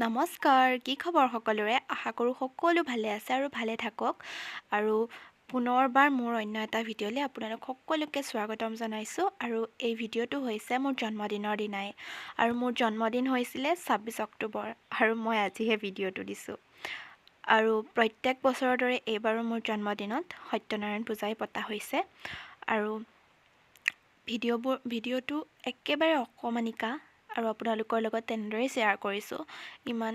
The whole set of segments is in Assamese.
নমস্কাৰ, কি খবৰ সকলোৰে? আশা কৰোঁ সকলো ভালে আছে আৰু ভালে থাকক। আৰু পুনৰবাৰ মোৰ অন্য এটা ভিডিঅ'লৈ আপোনালোক সকলোকে স্বাগতম জনাইছোঁ। আৰু এই ভিডিঅ'টো হৈছে মোৰ জন্মদিনৰ দিনাই, আৰু মোৰ জন্মদিন হৈছিলে 26 অক্টোবৰ, আৰু মই আজিহে ভিডিঅ'টো দিছোঁ। আৰু প্ৰত্যেক বছৰৰ দৰে এইবাৰো মোৰ জন্মদিনত সত্যনাৰায়ণ পূজাই পতা হৈছে। আৰু ভিডিঅ'টো একেবাৰে অকণমানিকা আৰু আপোনালোকৰ লগত তেনেদৰেই শ্বেয়াৰ কৰিছোঁ। ইমান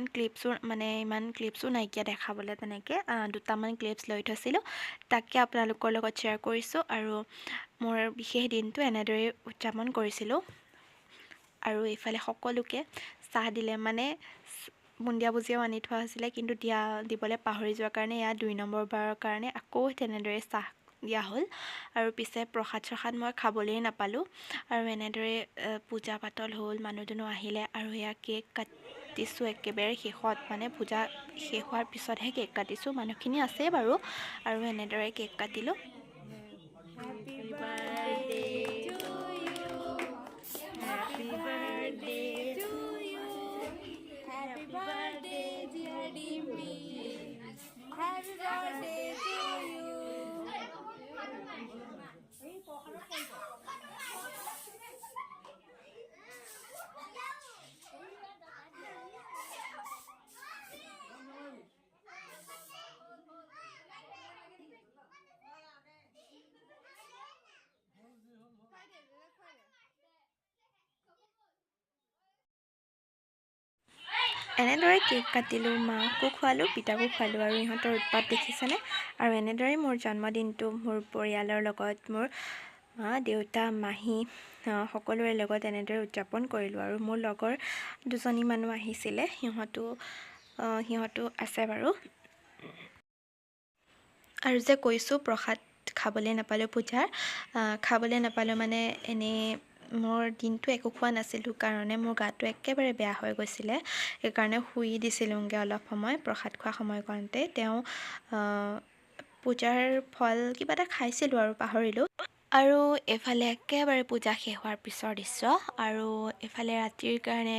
ক্লিপছো নাইকিয়া দেখাবলৈ, তেনেকৈ দুটামান ক্লিপছ লৈ থৈছিলোঁ, তাকে আপোনালোকৰ লগত শ্বেয়াৰ কৰিছোঁ। আৰু মোৰ বিশেষ দিনটো এনেদৰেই উদযাপন কৰিছিলোঁ। আৰু এইফালে সকলোকে চাহ দিলে, মানে বুন্দিয়া ভুজিয়াও আনি থোৱা হৈছিলে, কিন্তু দিবলৈ পাহৰি যোৱাৰ কাৰণে এয়া 2 নম্বৰ বাৰৰ কাৰণে আকৌ তেনেদৰে চাহ দিয়া হ'ল। আৰু পিছে প্ৰসাদ চসাদ মই খাবলৈয়ে নাপালোঁ। আৰু এনেদৰে পূজা পাতল হ'ল, মানুহ দুনুহ আহিলে, আৰু এয়া কেক কাটিছোঁ একেবাৰে শেষত, মানে পূজা শেষ হোৱাৰ পিছতহে কেক কাটিছোঁ। মানুহখিনি আছেই বাৰু। আৰু এনেদৰে কেক কাটিলোঁ। Happy birthday to you. Happy birthday to you. Happy birthday, dear Dimpi. Happy birthday to you. এনেদৰে কেক কাটিলোঁ, মাকো খোৱালোঁ, পিতাকো খোৱালোঁ। আৰু ইহঁতৰ উৎপাত দেখিছেনে? আৰু এনেদৰেই মোৰ জন্মদিনটো মোৰ পৰিয়ালৰ লগত, মোৰ মা, দেউতা, মাহী সকলোৰে লগত এনেদৰে উদযাপন কৰিলোঁ। আৰু মোৰ লগৰ দুজনীমানো আহিছিলে, সিহঁতো আছে বাৰু। আৰু যে কৈছোঁ, প্ৰসাদ খাবলৈ নাপালোঁ, পূজাৰ খাবলৈ নাপালোঁ, মানে এনেই মোৰ দিনটো একো খোৱা নাছিলোঁ কাৰণে মোৰ গাটো একেবাৰে বেয়া হৈ গৈছিলে। সেইকাৰণে শুই দিছিলোঁগৈ অলপ সময় প্ৰসাদ খোৱা সময়কণতে। তেওঁ পূজাৰ ফল কিবা এটা খাইছিলোঁ আৰু পাহৰিলোঁ। আৰু এইফালে একেবাৰে পূজা শেষ হোৱাৰ পিছৰ দৃশ্য। আৰু এইফালে ৰাতিৰ কাৰণে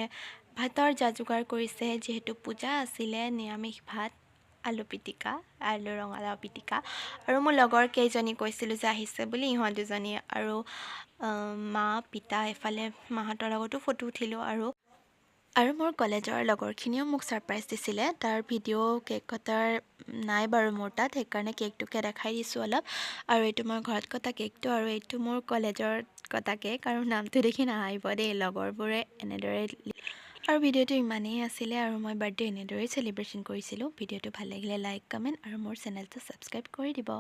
ভাতৰ যা যোগাৰ কৰিছে। যিহেতু পূজা আছিলে, নিৰামিষ ভাত, আলু পিটিকা, আলু ৰঙালাও পিটিকা। আৰু মোৰ লগৰ কেইজনী কৈছিলোঁ যে আহিছে বুলি, ইহঁত দুজনী আৰু মা, পিতা, এইফালে মাহঁতৰ লগতো ফটো উঠিলোঁ। আৰু মোৰ কলেজৰ লগৰখিনিও মোক ছাৰপ্ৰাইজ দিছিলে। তাৰ ভিডিঅ' কেক কটাৰ নাই বাৰু মোৰ তাত, সেইকাৰণে কেকটোকে দেখাই দিছোঁ অলপ। আৰু এইটো মই ঘৰত কটা কেকটো আৰু এইটো মোৰ কলেজত কটা কেক। আৰু নামটো দেখি নাহাঁহিব দেই, লগৰবোৰে এনেদৰে। আৰু ভিডিঅ'টো ইমানেই আছিলে আৰু মই বাৰ্থডে এনেদৰেই চেলিব্ৰেশ্যন কৰিছিলোঁ। ভিডিঅ'টো ভাল লাগিলে লাইক, কমেণ্ট আৰু মোৰ চেনেলটো ছাবস্ক্ৰাইব কৰি দিব।